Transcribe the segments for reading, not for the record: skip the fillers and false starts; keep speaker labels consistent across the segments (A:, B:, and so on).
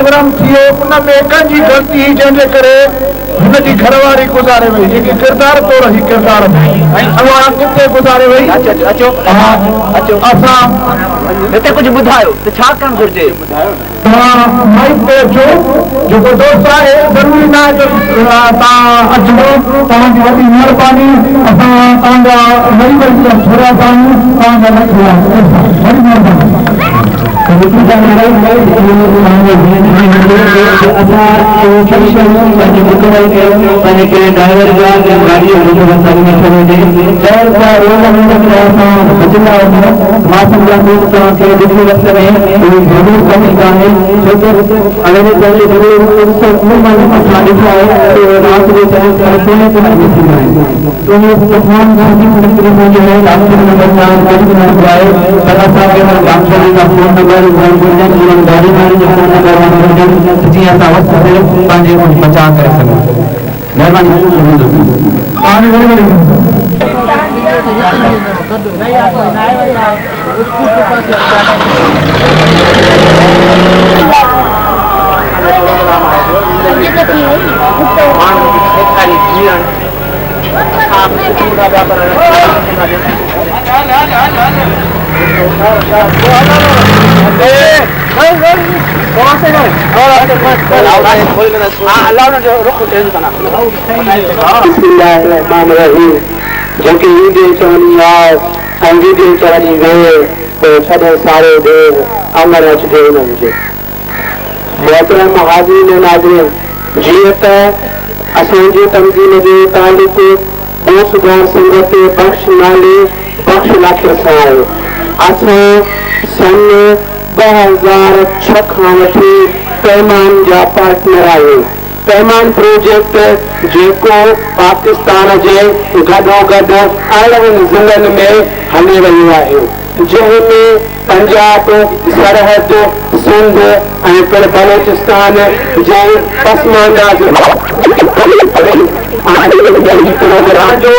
A: Programme ٿيو ان ۾ ڪنهن جي غلطي هئي جنهن جي ڪري هن جي گهر واري گذاري وئي جيڪي ڪردار طور هي ڪردار ۾ اها ڪٿي گذاري وئي اسان
B: هتي ڪجهه ٻڌايو ته ڇا ڪرڻ گهرجي.
A: توهان مائيڪ تي اچو جيڪو دوست آهي ضروري ناهي ته توهان اچو توهان جي وڏي مهرباني اسان توهان جا وري وري ٿورائتا آهيون توهان جا لک لائق احسان وڏي مهرباني. هاڻي وري وري
C: بسم الله الرحمٰن الرحيم جيڪي ايندي چوندي آء ۽ ويندي چوندي ويهه پوء ڇڏي سارو ڏيهه امر اچجي انهن جي. محترم حاضرين ۽ ناظرين جيئن ته اسان جي تنظيم جو تعلق بوسدار سنگت بخش نالي بخش لاکير سان آهي. اسان سن 2006 کان وٺي پيمان جا پارٽنر آهيون. پيمان پروجيڪٽ جيڪو پاڪستان جي گڏوگڏ 18 ضلعن ۾ هلي رهيو آهي، جنهن ۾ پنجاب، سرحد، سنڌ ۽ پڻ بلوچستان جي پسمانده ضلعن جو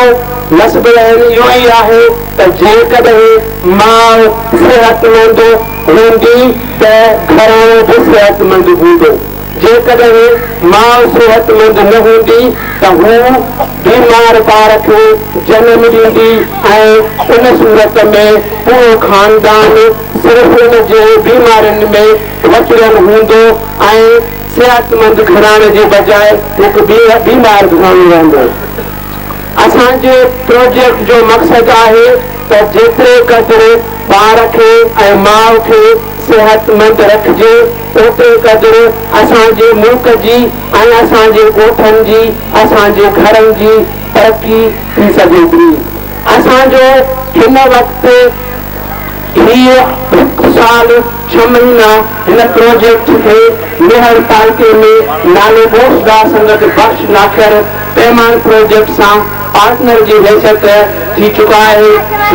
C: نصب العين اهو ئي آهي ته جيڪڏهن ماء صحتمند هوندي ته گهراڻو به صحتمند هوندو. جيڪڏهن ماء صحتمند نه هوندي ته هو بيمار ٻار کي جنم ڏيندي ۽ ان صورت ۾ پورو خاندان صرف ان جي بيمارين ۾ وچڙيل هوندو ۽ صحتمند گهراڻي جي بجاء هڪ بيمار گهراڻو رهندو. اسان جي پروجيڪٽ جو مقصد آهي ته جيتري قدر ٻار کي ۽ ماء کي صحتمند رکجي اوتري قدر اسان جي ملڪ جي ۽ اسان جي ڳوٺن جي اسان جي گهرن جي ترقي ٿي سگهي ٿي. اسان جو هن وقت هيء هڪ سال ڇهه مهينا هن پروجيڪٽ کي ميهڙ تعلقي ۾ نالي بوسدار سنگت بخش لاکير پيمان پروجيڪٽ سان پارٽنر جي حيثيت ٿي چڪا آهي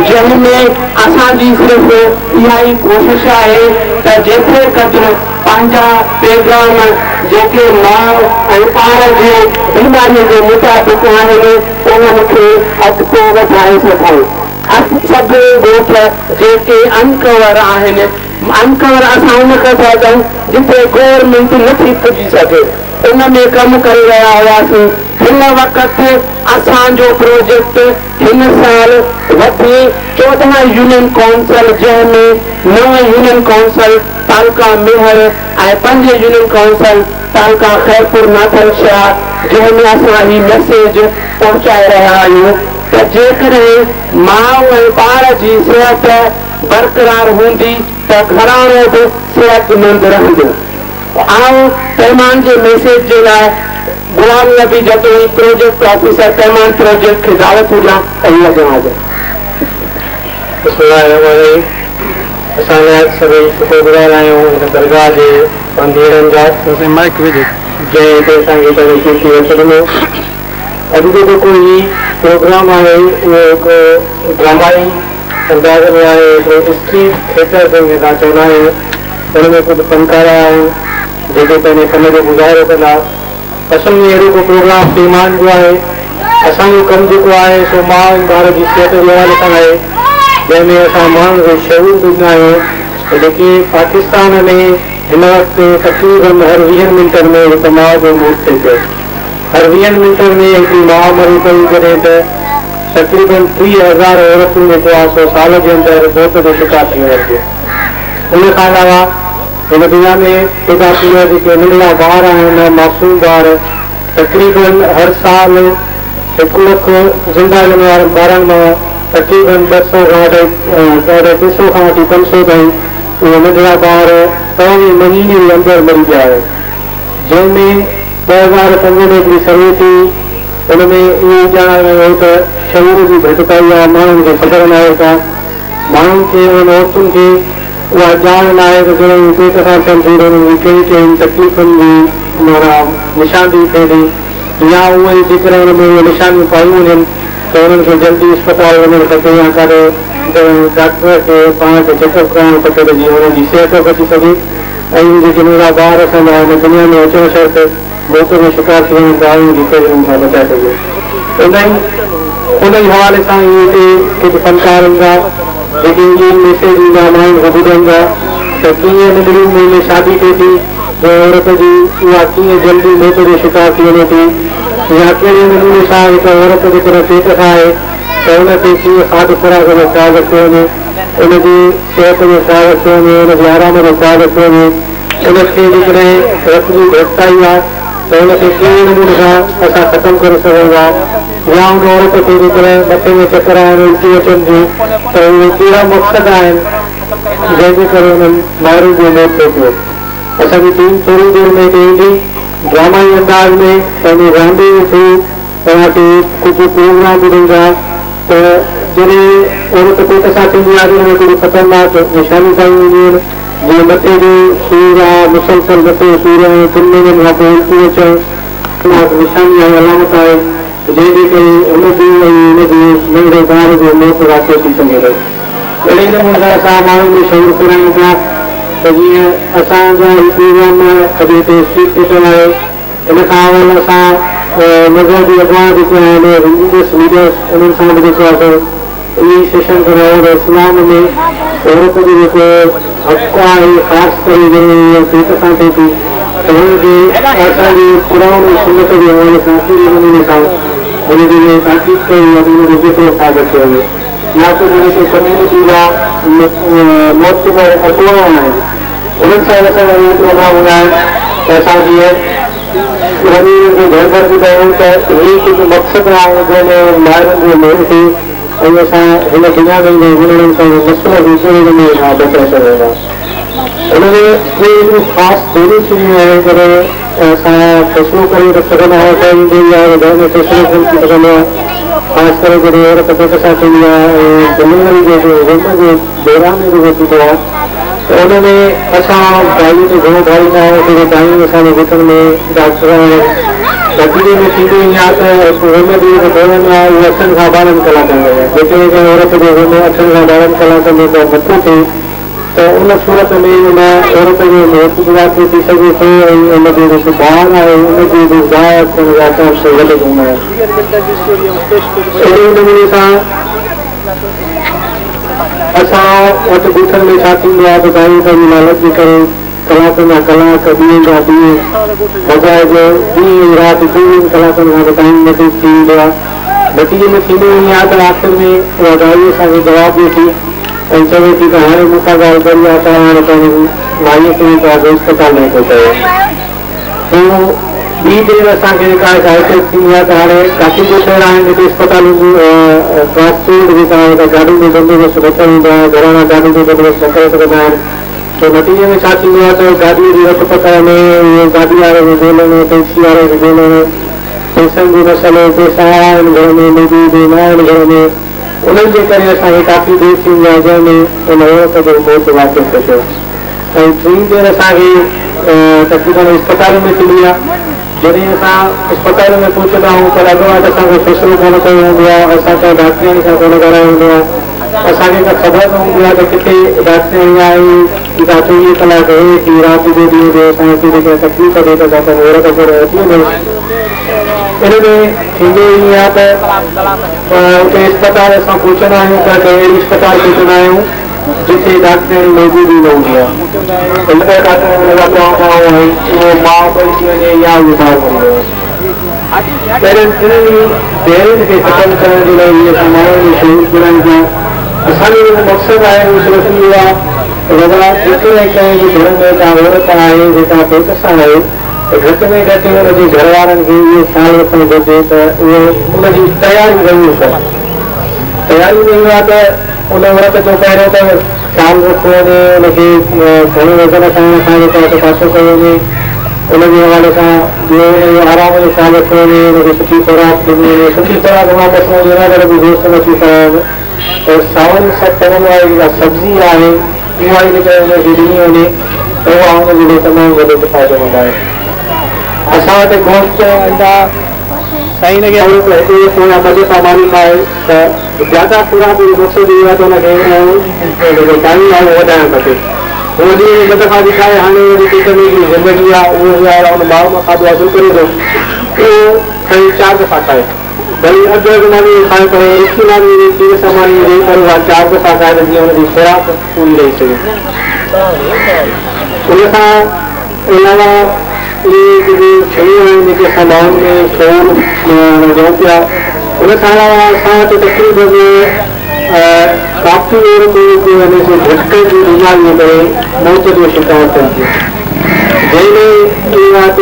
C: جنهن ۾ اسان جي صرف اها ئي ڪوشش آهي ته جيتري قدر پنهنجا پيغام جيڪي ماء ۽ ٻار جي بيماري جي مطابق آهن انهن کي اڳتي وڌائي سگهون. اسين سڀ ڳوٺ جيڪي انڪور آهن، انڪور اسان ان کي ٿا چئون جتي گورنمينٽ نٿي پڄي سگهي، ان ۾ ڪم ڪري رهيا هئاسين. هن وقت اسان جو پروجيڪٽ هن سال وڌي 14 يونين ڪائونسل جنهن ۾ نو يونين ڪائونسل تعلقه ميهڙ ۽ پنج يونين ڪائونسل تعلقه خيرپور ناٿن شاهه جنهن ۾ اسان هي ميسيج پهچائي رهيا آهيون ته جيڪڏهن ماء ۽ ٻار جي صحت برقرار هوندي ته گهراڻو به صحتمند رهندو. آئون پيمان جي ميسيج جي لاء Ghulam Nabi Jatoi project officer Paiman project کي دعوت ٿو ڏيان ته هو اڳيان اچن.
D: بسم الله الرحمٰن الرحيم اسان نهايت سڀئي شڪر گذار آهيون هن درگاهه جي پانڌيئڙن جا جنهن هتي اسان کي پنهنجو قيمتي وقت ڏنو. اڄ جو جيڪو هي پروگرام آهي اهو هڪ ڊرامائي انداز ۾ آهي. هڪڙو اسٽريٽ ٿيٽر جنهن کي اسان چوندا آهيون، ان ۾ ڪجهه فنڪار آهن جيڪي پنهنجي فن جو مظاهرو ڪندا. اصل ۾ اهڙو ڪو پروگرام پيمان جو آهي. اسان جو ڪم جيڪو آهي سو ماء ۽ ٻار جي صحت جي حوالي سان آهي، جنهن ۾ اسان ماڻهن کي شعور ڏيندا آهيون ته جيڪي پاڪستان ۾ هن وقت تقريبن هر ويهن منٽن ۾ هڪ ماء جو موت ٿئي پيو. هر ويهن منٽن ۾ هڪڙي ماء مري پئي، جڏهن ته تقريبن 30,000 عورتون جيڪو آهي سو سال جي اندر موت جو شڪار ٿي وڃن ٿيون. ان کان علاوه هن دنيا ۾ پيدا ٿيندڙ جيڪي ننڍڙا ٻار آهن، معصوم ٻار، تقريبن هر سال 1 لک زنده ڄمڻ وارن ٻارن مان تقريبن 200 کان اڍائي 350 کان وٺي 500 تائين اهي ننڍڙا ٻار پهرين مهيني جي اندر مري پيا آهن. جنهن ۾ 2005 ۾ هڪڙي سروي ٿي، ان ۾ اهو ئي ڄاڻايو ويو هو ته شعور جي گهٽتائي آهي، ماڻهن کي خبر ناهي ڪا، ماڻهن کي انهن عورتن کي اها ڄاڻ ناهي ته جڏهن اهي پيٽ سان ٿين ٿيون ته انهن کي ڪهڙين ڪهڙين تڪليفن جي معنيٰ نشاندهي ٿئي ٿي يا اهي جيڪڏهن ان ۾ اهي نشانيون پايون وڃن ته انهن کي جلدي اسپتال وڃڻ کپي يا ڪاڏي ڊاڪٽر کي پاڻ کي چيڪ اپ ڪرائڻ کپي ته جيئن انهن جي صحت بچي سگهي. ۽ اهي جيڪي ننڍڙا ٻار اسان جا هن دنيا ۾ اچڻ شرط موت جو شڪار ٿي وڃن ٿا، انهن کي ڪهڙي نموني سان بچائي سگهجي. انهي حوالي سان ئي هتي ڪجهه فنڪار ايندا، جيڪي اهي ئي ميسيج ڏيندا، ماڻهن کي ٻڌائيندا ته ڪيئن ننڍڙي عمر ۾ شادي ٿئي ٿي، جنهن عورت جي اها ڪيئن جلدي موت جو شڪار ٿي وڃي ٿي يا ڪهڙي نموني سان هڪ عورت جيڪڏهن پيٽ سان آهي ته ان کي ڪيئن کاڌ خوراڪ جو خيال رکيو وڃي. ان جي صحت جو خيال رکيو وڃي، ان جي آرام جو خيال رکيو وڃي، ان کي جيڪڏهن رت جي گهٽتائي آ ته ان کي ڪهڙي نموني سان اسان ختم ڪري سگهون ٿا يا ان عورت کي جيڪڏهن مٿي ۾ چڪر آهن، الٽيون اچن ٿيون ته اهي ڪهڙا مقصد آهن جنهن جي ڪري انهن مائرن جو موت ٿئي پيو. اسان جي ٽيم ٿوري دير ۾ هتي ايندي، ڊرامائي انداز ۾ پنهنجي راندين جي ٿرو توهان کي ڪجهه پروگرام ٻڌائيندا ته جڏهن عورت پيٽ سان ٿيندي آهي ته ان ۾ ڪجهه خطرناڪ نشانيون پايون وينديون آهن، جيئن مٿي جو سور آهي، مسلسل مٿي جو سور ۽ ٽن مهينن کان پوء الٽيون اچڻ خطرناڪ نشاني آهي، علامت آهي، جنهن جي ڪري هن جو ۽ هن جي ننڍڙي ٻار جو موت واقع ٿي سگهي ٿو. اهڙي نموني سان اسان ماڻهن ۾ شعور ڦهلايون پيا ته جيئن اسان جا هي پروگرام اڄ هتي اسٽريٽ ٿيٽر آهي، ان کان اول اسان مذهبي اڳواڻ جيڪي آهن رليجس ليڊرس انهن سان به جيڪو آهي سو اهو ئي سيشن ڪرايو ته اسلام ۾ عورت جو جيڪو حق آهي خاص ڪري جڏهن اها پيٽ سان ٿئي ٿي ته هن کي اسان جي قرآن ۽ سنت جي حوالي سان ڪهڙي نموني سان هن جي لاء تاڪيد ڪئي وئي آهي ته هن جو ڪيترو خيال رکيو وڃي يا ڪجهه جيڪي ڪميونٽي جا معتبر اڳواڻ آهن انهن سان به اسان جا اهي پروگرام هوندا آهن ته اسان جيئن وڃي انهن کي گهر گهر ٻڌايون ته هي ڪجهه مقصد آهي جنهن ۾ مائرن جو موت ٿئي ۽ اسان هن دنيا ۾ ايندڙ ننڍڙن پنهنجي نسل کي ڪهڙي نموني سان بچائي سگهون ٿا. ان ۾ ٽي هڪڙيون خاص ديريون ٿينديون آهن جڏهن اسان فيصلو ڪري سگهندا آهيون. پهرين ديري آهي ته گهر ۾ فيصلو ڪونه ٿي سگهندو آهي، خاص ڪري جڏهن عورت پيٽ سان ٿيندي آهي ۽ ڊليوري جو ويم جي دوران ۾ جيڪو ٿيندو آهي ته ان ۾ اسان دائيء تي گهڻو ڀاڙيندا آهيون، ڇو جو دائيون اسان جي ڳوٺن ۾ ڊاڪٽر آهن. نتيجي ۾ ٿيندو ائين آهي ته هڪ ويم جو جيڪو دوران آهي اهو اٺن کان 12 ڪلاڪن جو آهي. جيڪڏهن ڪنهن عورت جو ويم اٺن کان 12 ڪلاڪن جو نٿو ٿئي ته ان صورت ۾ ان عورت جو موت به واقع ٿي سگهي ٿو ۽ ان جو جيڪو ٻار آهي ان جو به ضايع ٿيڻ جا چانس وڌيڪ هوندا آهن. اهڙي نموني سان اسان وٽ ڳوٺن ۾ ڇا ٿيندو آهي ته دايون پنهنجي لالچ جي ڪري ڪلاڪن جا ڪلاڪ، ڏينهن جا ڏينهن، بجاء جو ڏينهن ۽ رات 24 ڪلاڪن کان به ٽائيم وڌيڪ ٿي ويندو آهي. نتيجي ۾ ٿيندو ائين آهي ته آخر ۾ اها دائي اسان کي جواب ڏئي ٿي ۽ چوي ٿي ته هاڻي مون کان ڳالهه ڪئي آهي ته هاڻي پنهنجي مائيء کي به توهان کي اسپتال ۾ پهچايو. پوء ٻي دير اسان کي جيڪا آهي سا ايٽيڪ ٿيندي آهي ته هاڻي ڪافي ڳوٺ اهڙا آهن جتي اسپتالن جي ٽرانسپورٽ جيڪا آهي سا گاڏين جو بندوبست نه ٿيل هوندو آهي، گهراڻا گاڏين جو بندوبست نه ڪري سگهندا آهن پوء نتيجي ۾ ڇا ٿيندو آهي ته گاڏيء جي رٿ پڪڙ ۾ اهو گاڏي واري کي ڳولڻ، ٽيڪسي واري کي ڳولڻ، پئسن جو مسئلو، پئسا آهن گهر ۾ موجود نه آهن گهر ۾، انهن جي ڪري اسان کي ڪافي دير ٿيندي آهي جنهن ۾ ان عورت جو موت واقع ٿئي ٿو. ۽ ٽين دير اسان کي تقريبن اسپتالن ۾ ٿيندي آهي. جڏهن اسان اسپتالن ۾ پهچندا آهيون پر اڳواٽ اسان کان فيصلو ڪونه ڪيو هوندو آهي، اسان ڪنهن ڊاڪٽرياڻي سان ڪونه ڳالهايو هوندو آهي. असांखे त ख़बर न हूंदी आहे त किथे डॉक्टराणी आहे जेका 24 कलाक रहे थी, राति जो ॾींहुं जो असांखे किथे कंहिं तकलीफ़ थिए त असां त औरत खे अची वञो। इन में थींदो ईअं आहे त उते अस्पताल असां पहुचंदा आहियूं त अहिड़ी अस्पताल पहुचंदा आहियूं जिथे डॉक्टराणी मौजूदु ई न हूंदी आहे। डॉक्टर लॻा पिया हूंदा आहिनि, उहो माउ मरी थी वञे या उहो ॿार मरी वञे। अहिड़नि टिनि देरियुनि खे ख़तमु करण जे लाइ इहे असां माण्हुनि जो शऊर गिरायूं पिया। असांजो जेको मक़सदु आहे उहो सिर्फ़ु इहो आहे त बाबा जेकॾहिं कंहिं बि घर में का औरत आहे जेका पेट सां आहे त घटि में घटि हुनजे घर वारनि खे इहो ख़्यालु रखणु घुरिजे त उहो उनजी तयारी ज़रूरु कनि। तयारी में इहो आहे त उन औरत जो पहिरियों त ख़्यालु रखियो वञे, हुनखे घणो वज़न खाइण खां जेको आहे पासो कयो वञे, उनजे हवाले सां ॿियो हुनजो आराम जो ख़्यालु रखियो वञे, हुनखे सुठी ख़ुराक ॾिनी वञे। सुठी ख़ुराक मां ॾिसणो न करे गोश्त नथी खाइनि, त सावनि पवण वारी जेका सब्ज़ी आहे उहा ई जेका हुनखे ॾिनी वञे त उहा हुनजे लाइ तमामु वॾो फ़ाइदेमंद आहे। असां वटि गोश्त अंडा साईं हिनखे हिकु या ॿ दफ़ा मानी खाए त ज़्यादा खुराक जो मक़सदु इहो आहे त हुनखे जेको टाइम आहे उहो वधाइणु खपे। उहो ॾींहुं में ॿ दफ़ा थी खाए, हाणे हुनजी पेट में हिकिड़ी ज़िंदगी आहे, उहो हुन माउ मां खाधो हासिलु करे थो, उहो खणी 4 दफ़ा खाए, भली अधु अधु मानी खाए पर रुखी मानी हुजे, खीर सां मानी हुजे, पर उहा 4 दफ़ा खाए त जीअं हुनजी खुराक पूरी रही सघे। उन खां अलावा इहे जेके शयूं आहिनि जेके असां माण्हुनि में शऊर ॾियूं पिया, उन खां अलावा असां वटि तक़रीबन काफ़ी औरतूं जेके झटकनि जी बीमारी जे करे मौत जो शिकार थियनि थियूं। जंहिंमें इहो आहे त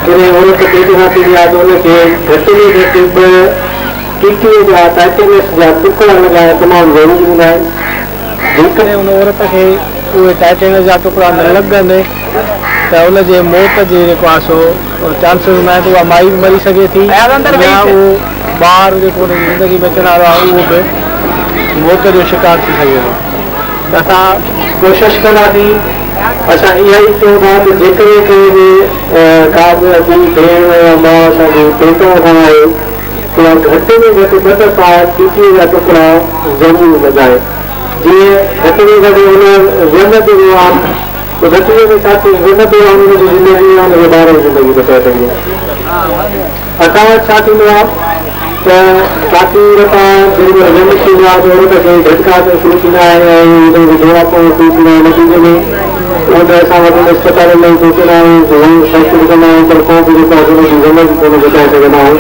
D: जॾहिं औरत पेट सां थींदी आहे त हुनखे घटि में घटि ॿ टीटीअ जा टाइटेनस जा टुकड़ा लॻाइण तमामु ज़रूरी हूंदा आहिनि। जेकॾहिं हुन औरत खे उहे टाइटेनस जा टुकड़ा न लॻनि त हुनजे मौत जे जेको आहे सो चांसिस हूंदा आहिनि त उहा माई बि मरी सघे थी या उहो ॿारु जेको हुनजी ज़िंदगी में अचण वारो आहे उहो बि मौत जो शिकार थी सघे थो। त असां कोशिशि कंदासीं, असां इहा ई चऊं था त जेकॾहिं कंहिं बि का बि भेण या माउ असांजे पेट सां आहे त उहा घटि में घटि ॿ दफ़ा टीटीअ जा टुकड़ा ज़रूरु लॻाए, जीअं घटि में घटि हुन वम जो आहे घटि में घटि छा थी वम जो आहे हुनजी ज़िंदगी या हुनजे ॿार जी ज़िंदगी बचाए सघे। असां वटि छा थींदो आहे त काफ़ी औरतां जेॾी महिल वम थींदो आहे त औरत खे झटका अचणु शुरू थींदा आहिनि ऐं हुनखे दौरा पवणु शुरू थींदा आहिनि। नतीजे में उहो त असां वटि अस्पतालनि में पहुचंदा आहियूं, दवायूं कंदा आहियूं, पर को बि जेको आहे हुनजी ज़िंदगी कोन बचाए सघंदा आहियूं।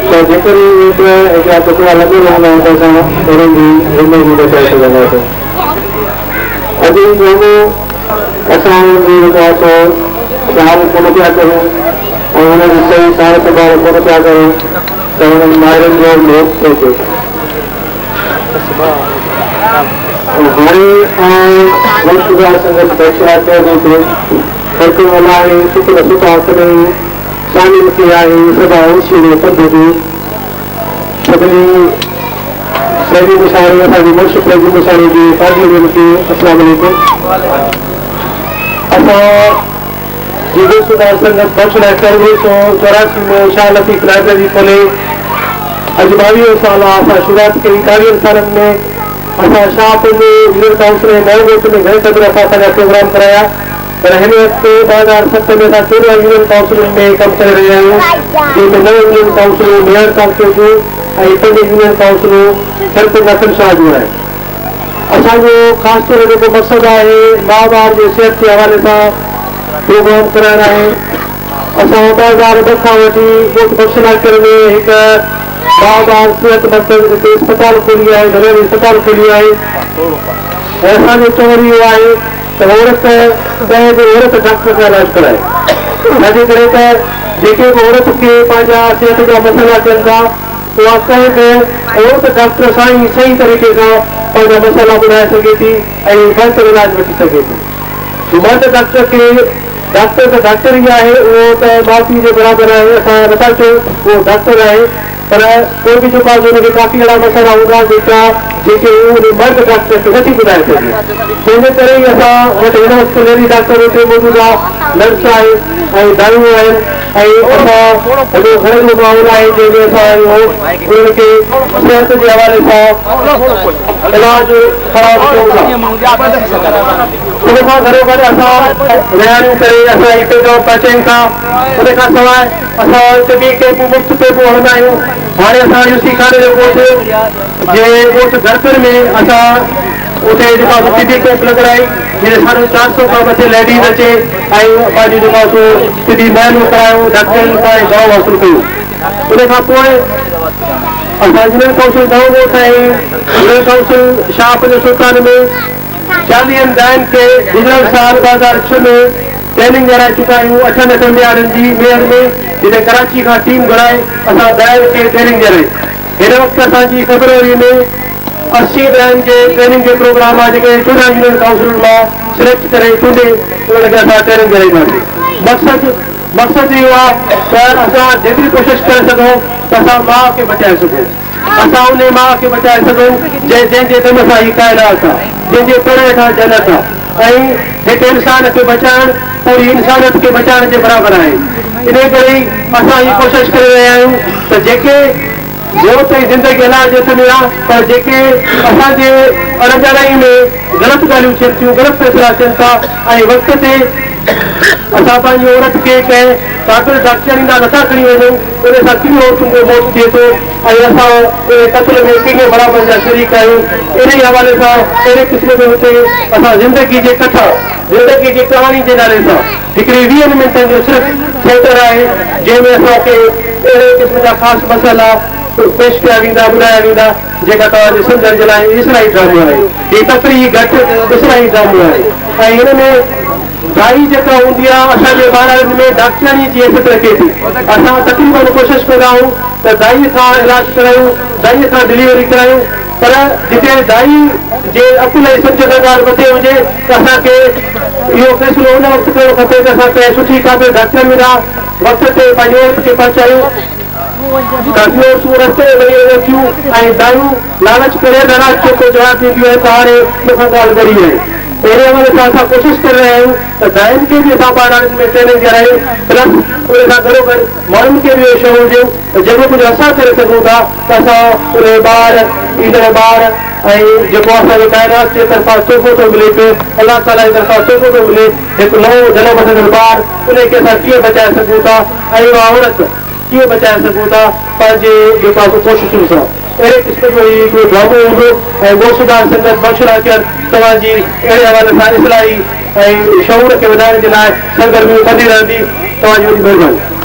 D: त जेकॾहिं उहे ॿ हिकिड़ा टुकड़ा लॻियल हूंदा आहिनि त असां उन्हनि जी ज़िंदगी बचाए सघंदासीं। अॼु ड्रामो असां जेको आहे सो ख़्यालु कोन पिया करूं ऐं हुनजी सही सार संभाल कोन पिया करूं त हुननि माहिरनि जो मौत थिए थो। हाणे ऐं संगत आहे सुख सुता कॾहिं शामिल थिया आहियूं सदा उर्शी पंध जो सभिनी शहरी मुशारे असांजी मुर्शिद जी मुशारे जी पादी में अस्सलाम वालेकुम। असां जीवो सुधार संगत बख्श 1984 में शाह लतीफ़ लाइब्रेरी खोले अॼु 22 साल आहे। असां शुरुआत कई 22 सालनि में असां शाहपुर में यूनियन काउंसिल ऐं नए ॻोठ में घणे क़दुरु असां पंहिंजा प्रोग्राम कराया, पर हिन वक़्तु 2007 में असां 14 यूनियन काउंसिलुनि में कमु करे रहिया आहियूं, जंहिंमें 9 यूनियन काउंसिलूं मेयर काउंसिल जूं ऐं 5 यूनियन काउंसिलूं खैरपुर नसन शाह जूं आहिनि। असांजो ख़ासि तौर जेको मक़सदु आहे माउ ॿार जे सिहत जे हवाले सां प्रोग्राम कराइणु आहे। असां 2002 खां वठी ॻोठ बख्शनाकर में हिकु माउ ॿार सिहत मरकज़ हिते अस्पताल खोली आहे, घरेलू अस्पताल खोली आहे। ऐं असांजो चवणु इहो आहे त औरत कंहिं बि औरत डॉक्टर सां इलाज कराए, छाजे करे त जेके बि औरत खे पंहिंजा सिहत जा मसइला थियनि था उहा कंहिं बि औरत डॉक्टर सां ई सही तरीक़े सां पंहिंजा मसइला ॿुधाए सघे थी ऐं बहितर इलाज वठी सघे थी। मर्द डॉक्टर खे डॉक्टर त डॉक्टर ई आहे, उहो त माउ पीउ जे बराबरि आहे, असां नथा चऊं उहो डॉक्टर आहे, पर कोई बि जेको आहे हुनखे काफ़ी अहिड़ा मसइला हूंदा जेका जेके हू उन मर्द डॉक्टर खे नथी ॿुधाए सघे। तंहिंजे करे ई असां वटि हिन वक़्तु लेडी डॉक्टर हुते मौजूदु आहे, नर्स आहे ऐं दाइयूं आहिनि। ऐं असां वॾो घरेलू माहौल आहे जंहिंमें असां उन्हनि खे सिहत जे हवाले सां इलाज ख़राबु कयूं था। उन खां गॾोगॾु असां रियाणियूं करे असां ही पैगाम पहुचायूं था। उन खां सवाइ असां तिबी कैंपूं मुफ़्त कैंपूं हणंदा आहियूं। हाणे असां यूसी खाने जो ॻोठ जे ॻोठ घरपुर में असां उते जेको आहे तिबी कैंप लॻाई जंहिं 450 खां मथे लेडीज़ अचे ऐं पंहिंजो जेको आहे सो तिबी मुआइनो करायो, डॉक्टरनि खां ऐं दवाऊं हासिलु कयूं। उन खां पोइ असां यूनियन काउंसिल नओं ॻोठ ऐं यूनियन काउंसिल शाह पंजो सुल्तान में 40 दाइनि खे गुज़िरियल साल 2006 में ट्रेनिंग ॾियाराए चुका आहियूं 8 ॾिहाड़नि जी मेयर में, जिते कराची खां टीम घुराए असां दाइनि खे ट्रेनिंग ॾियाराई। हिन वक़्तु असांजी फेब्रुअरी में 80 दाइनि जे ट्रेनिंग जो प्रोग्राम आहे, जेके 14 यूनियन काउंसिल मां सिलेक्ट करे चूंडे उन्हनि खे असां ट्रेनिंग ॾियाराईंदासीं। मक़सदु इहो आहे त असां जेतिरी कोशिशि करे सघूं त असां माउ खे बचाए सघूं, असां उन माउ खे बचाए सघूं जंहिंजे दम सां हीअ काइनात आहे, जंहिंजे पेड़ हेठां जन्नत आहे ऐं हिकु इंसान खे बचाइण पूरी इंसानियत खे बचाइण जे बराबरि आहे। इन करे असां हीअ कोशिशि करे रहिया आहियूं त जेके मौत ऐं ज़िंदगी अलाह जे हथ में आहे, पर जेके असांजे अणॼाणाई में ग़लति ॻाल्हियूं थियनि थियूं, ग़लति फ़ैसिला थियनि था ऐं वक़्त ते असां पंहिंजी औरत खे कंहिं क़ाबिल डॉक्टर ॾांहुं नथा खणी वञूं, उन सां कीअं औरतुनि जो मौत थिए थो ऐं असां उन क़तल में कीअं बराबरि जा शरीक आहियूं। इन ई हवाले सां अहिड़े क़िस्म जो हुते असां ज़िंदगी जे कथा, ज़िंदगी जी कहाणी जे नाले सां हिकिड़ी 20 मिंटनि जो सिर्फ़ु थिएटर आहे, जंहिंमें असांखे अहिड़े क़िस्म जा ख़ासि मसइला पेश कया वेंदा, ॿुधाया वेंदा, जेका तव्हांजे सम्झण जे लाइ इसराई ड्रामो आहे। हीअ तफ़रीह घटि इसराई ड्रामो आहे ऐं हिन में दाई जेका हूंदी आहे असांजे ॿारनि में डॉक्टरानी जी हैसियत रखे थी। असां तक़रीबन कोशिशि कंदा आहियूं त दाईअ खां इलाज करायूं, दाईअ खां डिलीवरी करायूं, पर जिते दाई जे अकुल ऐं सम्झ खां ॻाल्हि मथे हुजे त असांखे इहो फ़ैसिलो उन वक़्तु करणु खपे त असां कंहिं सुठी क़ाबिल डॉक्टर में वक़्तु ते पंहिंजी औरत खे पहुचायूं। काफ़ी औरतूं रस्ते में वञी वञनि थियूं ऐं दायूं लालच करे नाराज़ जो जवाबु ॾींदियूं आहिनि त हाणे मूंखां ॻाल्हि ॻरी आहे। अहिड़े हवाले सां असां कोशिशि करे रहिया आहियूं त दाइनि खे बि असां ॿारनि में ट्रेनिंग ॾियारायूं, प्लस उन सां गॾोगॾु माण्हुनि खे बि इहो शऊर ॾियूं त जेको कुझु असां करे सघूं था त असां उन ॿार ईंदड़ ॿार ऐं जेको असांजे काइनात जे तरफ़ां तोहफ़ो थो मिले पियो, अलाह ताला जे तरफ़ां तोहफ़ो थो मिले, हिकु नओं जनम वठंदड़ ॿार, उनखे असां कीअं बचाए सघूं था ऐं उहा औरत कीअं बचाए सघूं था पंहिंजे जेको आहे कोशिशुनि सां। अहिड़े क़िस्म जो हिकिड़ो ड्रामो हूंदो ऐं ॻोसदार संगत बख़्शराकर तव्हांजी अहिड़े हवाले सां इस्लाही ऐं शऊर खे वधाइण जे लाइ सरगर्मियूं कंदी रहंदी। तव्हांजी वॾी महिरबानी।